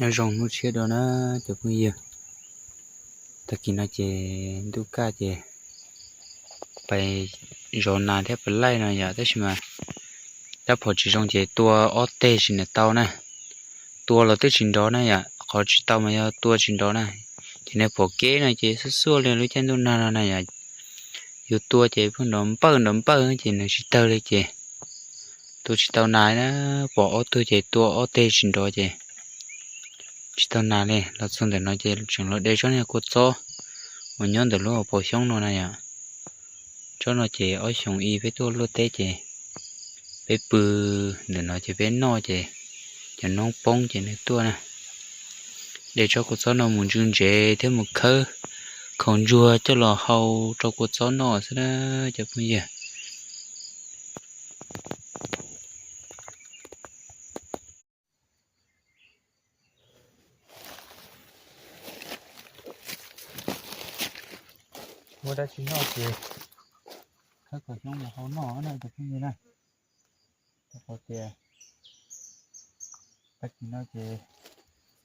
Nyob zoo hnub tshiab dua na cov phooj ywg. Tag kis no ces ntuj kaj ces pais zov nas thiab pais laij no yom, tab sis mas rab phom tsis zoo ces tua ob teg tsis niam tau na. Tua los twb tsis nrov na yom, qhov tsis tau mas yog tua tsis nrov na. Ces nws pom kev no ces xuaj xuaj li lub caij ntuj nag no na yom. Yus tua ces pheej nrov npawj nrov npawj ces nws tsis tawg li ces tua tsis tau nas na. Pom ob tug ces tua ob teg tsis nrov ces tsis tau nas li. Los txog ntawm no ces tseem los de tsob niag kua txob uas nyob ntawm lub hauv paus xyoob no na yom. Tsob no ces ob xyoos ib peb tuaj luaj teb ces peb pw ntawm no ces peb noj ces cov noob poob ces nws tuaj na. De tsob kua txob no mus ntsw ntsev thiab mus khawb khaus ntsuag coj los hau rau kua txob noj xwb na cov phooj ywg. Muaj dab tsi noj ces khawb kaus xyoob mus hau noj na cov phooj ywg na. Rau qhov tias tag kis no ces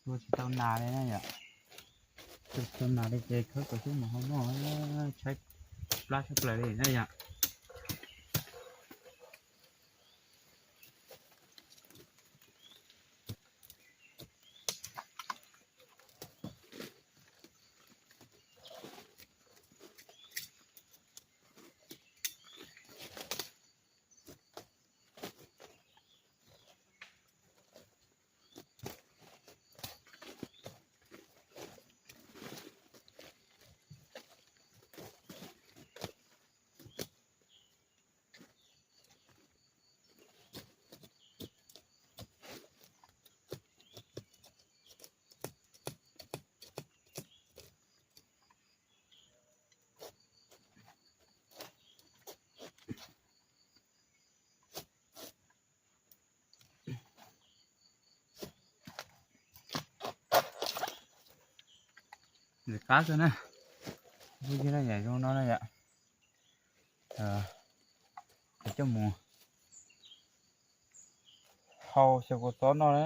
tua tsis tau nas li na yom. Tua tsis tau nas li ces khawb kaus xyoob mus hau noj, tshaib plab tshaj plaws li na yom. Ntxim qab xwb na. Phooj ywg na, yam zoo no na yom. Coj mus hau xyaw kua txob noj na.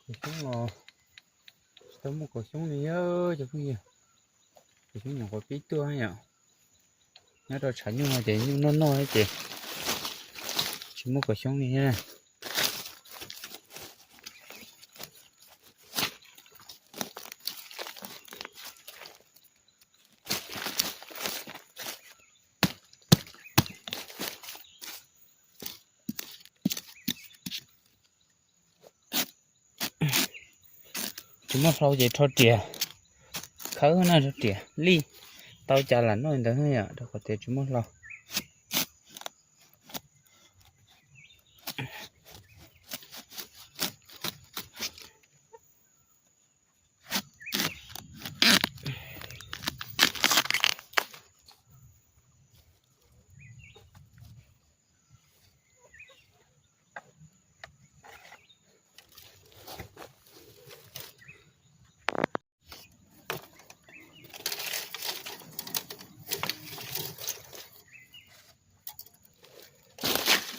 Kaus xyoob los tsis tau muaj kaus xyoob li cov phooj ywg. Kaus xyoob nyuam qhuav pib tuaj yom. Nyob rau tshav nyuj no ces nyuj noj noj ces tsis muaj kaus xyoob li thiab. Tsis muaj hlau ces rho riam khawb na, rho riam lij tau cas lam noj ntawd yom, rau qhov tias tsis muaj hlau.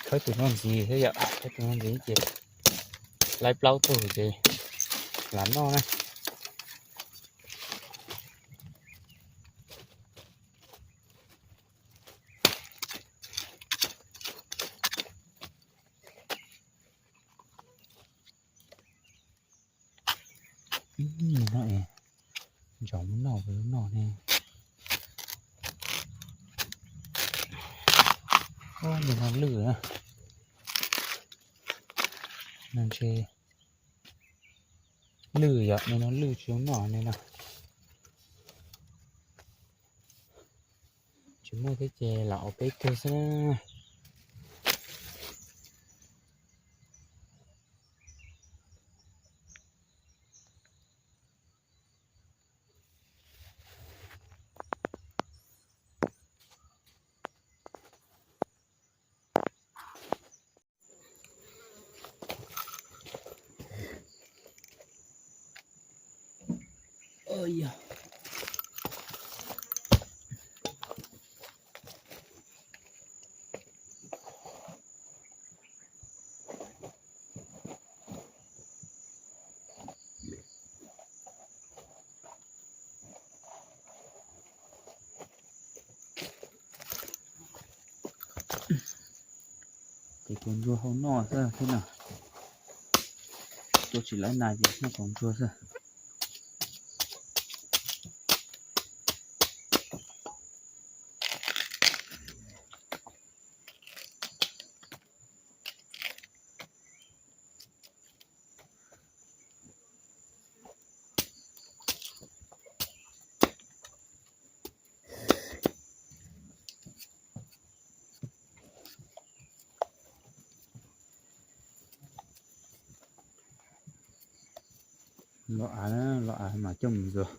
Khawb tus no ntxiv thiab yom, khawb tus no ntxiv ces laib plaub tug ces lam noj na. Ntsoov noj, noj ne. Ntawm no lwj, no ntshe lwj yom, ntawm no lwj tsis zoo noj ne no. Tsis muaj thiab ces lam ua peb tug xwb na. Ces kaus ntsuag hau noj xwb thiab no. Tuaj tsis lawv nas ces noj kaus ntsuag xwb. Los av, los av mam coj mus ntxuag.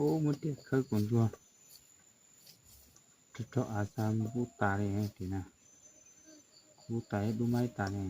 Muab riam khawb kaus ntsuag rau av xa kub tas li na, kub tas dub maib tas li.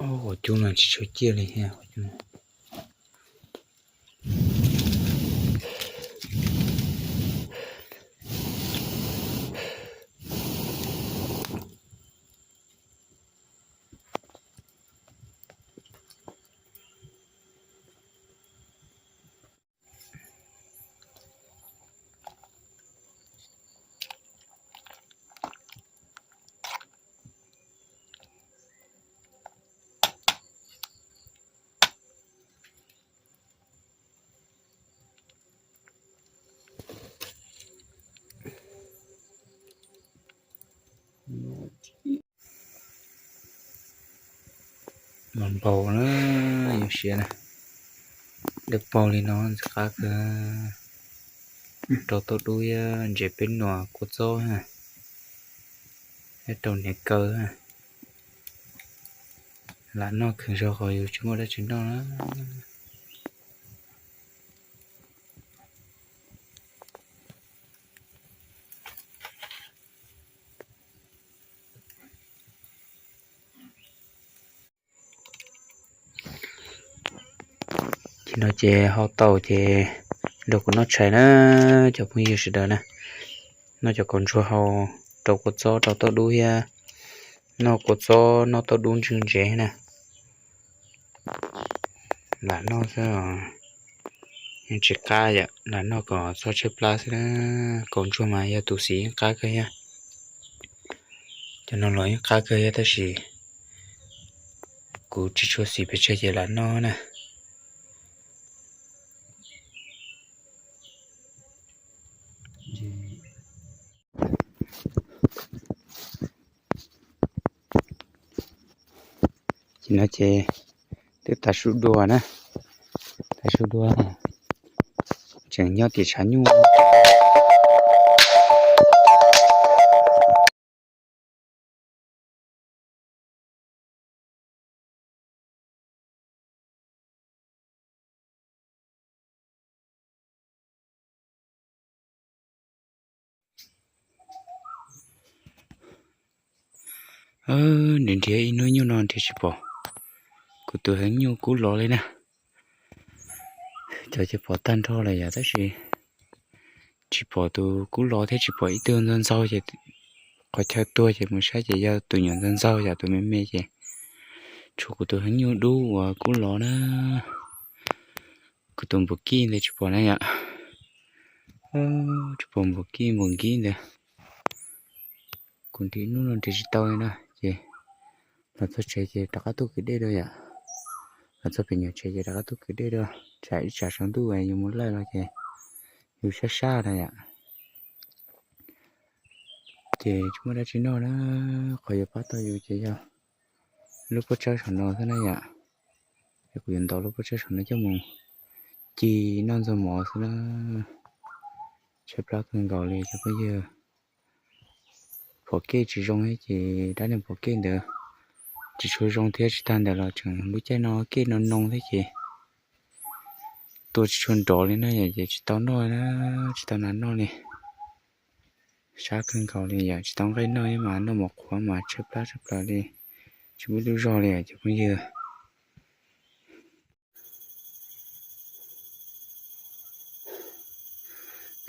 Ub, quav cub no tsis tshua ciaj li thiab. Mas npaum na, yuav siav na, dawb paug li no ntxim qab kawg. Rau tauj dub thiab ntses peb nuam kua txob, thiab rau hniav kaw. Lam noj kawg zog qhov yus tsis muaj dab tsi noj na. Ces no ces hau tau ces nrog kuv noj tshais na, cov phooj ywg sawv daws na. Noj cov kaus ntsuag hau rau kua txob rau tauj dub thiab, noj kua txob noj tauj dub ntswg ntsev na. Lam noj xwb os, yeej tsis qab yom, lam noj kom txhob tshaib plab xwb na. Kaus ntsuag mas yog tus xim yeej qab kawg thiab. Cov no los yeej qab kawg thiab tab sis kuv tsis tshua xim pes tsawg ces lam noj na. Ces no ces twb tav su dua na, tav su dua, tseem nyob tim tshav nyuj. Nrhiav nrhiav ib hnub nyuj no nrhiav tsis pom, kuv tus heev nyuj kub los li na. Cov ces pom tag nrho lawm yom, tab sis tsis pom tus kub los thiab tsis pom ib tug ntxaug ntxaug ces qhov chaw tuag ces mus saib ces yog tus nyuam ntxaug ntxaug yom, tus me me ces tshuav kuv tus heev nyuj dub uas kub los na. Kuv tus npum kij ntawd tsis pom na yom, tsis pom npum kij npum nkib ntawd. Kuv nrhiav hnub no nrhiav tsis tau li na ces los txog tsev ces rov qab tuaj kwv dej dua yom. Los txog pem nyuam tsev ces rov qab tuaj kwv dej dua, tsam ib tsam saum ntuj yus mus laij los ces yus sab sab na yom. Ces tsis muaj dab tsi noj na, qhov yuav pab tau yus ces yog lub pob tsawb saum no xwb na yom. Es kuv yuav ntov lub pob tsawb saum no coj mus ci noj ntxuag mov xwb na. Tshaib plab kawg nkaus li cov phooj ywg. Pom kev tsis zoo thiab ces dab neeg pom kev ntawd tsis tshua zoo thiab, tsis tag ntawd los tseem lub caij no kev no noo thiab ces tua tsis tshua nrov li na yom, ces tsis tau noj na, tsis tau nas noj li. Sab kawg nkaus li yom, tsis tau nqaij noj mas noj mov qhuav mas tshaib plab tshaj plaws li, tsis muaj ib lub zog li cov phooj ywg.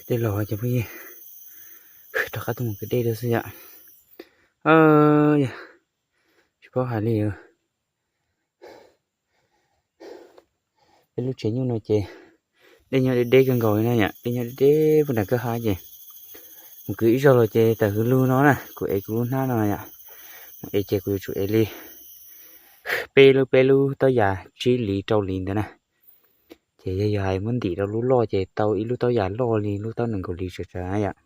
Dej los cov phooj ywg, rov qab tuaj mus kwv dej dua xwb yom. Yog tsis paub hais li. Peb lub tsev nyuj no ces dej nyob deb deb kawg nkaus li na yom, dej nyob deb deb puag nram kwj ha ces mus kwv ib zaug los ces tawm hws lug no na, kuv ev kuv lub hnab no yom. Mus ev ces kuv yuav tsum ev li peb lub, peb lub taub yas tsib liv rau liv ntawd na. Ces yog, yog hais muab ntim rau lub loj ces tau ib lub taub yas loj li lub taub nees nkaum liv tsawv tsawv na yom.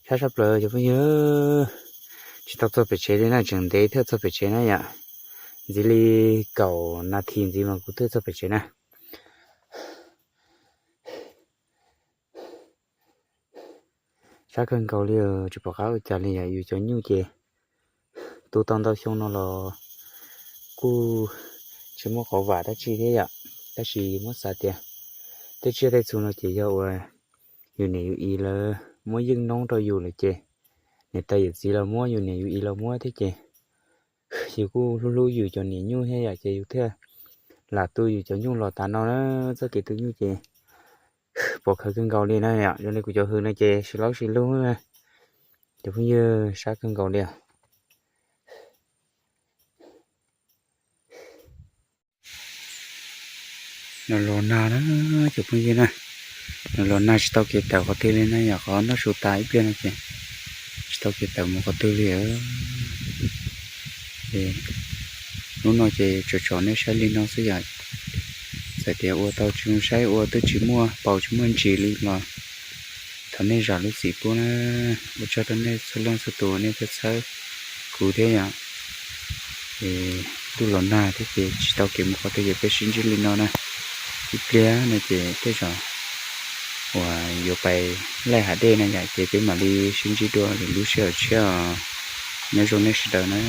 Sab sab plaws cov phooj ywg, tsis tau txog pem tsev li na, tseem ntev thiaj txog pem tsev na yom. Ntxiv li kaum nas this ntxiv mas kuv thiaj txog pem tsev na. Sab kawg nkaus li, tsis pom qab ua cas li yom. Yus cov nyuj ces tu tau ntau xyoo no los kuj tsis muaj qhov vam dab tsi thiab yom. Tab sis muab xav tias tej tsiaj tej txhu no ces yog uas yus niam yus i lawv muab yeej noob rau yus lawm ces niam tais yawm txiv los muab, yus niam yus i los muab thiab ces yus kuj hlub hlub yus cov niam nyuj thiab yom, ces yus thiaj lam tu yus cov nyuj los tas no na. Txoj kev tu nyuj ces pom khawv kawg nkaus li na yom. Zoo li kuv cov hws no ces sib laub sib lug na, cov phooj ywg, sab kawg nkaus li. Los los nag na, cov phooj ywg na, los los nag tsis tau kev tawm qhov twg li na yom, qhov noj su tas ib pliag no ces tsis tau kev tawm mus qhov twg li. Es hnub no ces tsom tsom nej saib li no xwb yom. Txawm tias ua tau tsis zoo saib, ua twb tsis muaj paus tsis muaj ntsis li los thov nej zam lub txim pub na. Ua tsaug rau nej txhua leej txhua tus nej txhawb txhawb kuv thiab yom. Es ntuj los nag thiab ces tsis tau kev mus qhov twg ces peb sib ntsib li no na. Ib pliag no ces tej zaum uas yuav pais laij hav dej na yom, ces peb mam li sib ntsib dua lwm lub sij hawm tshiab os. Nyob zoo nej sawv daws na.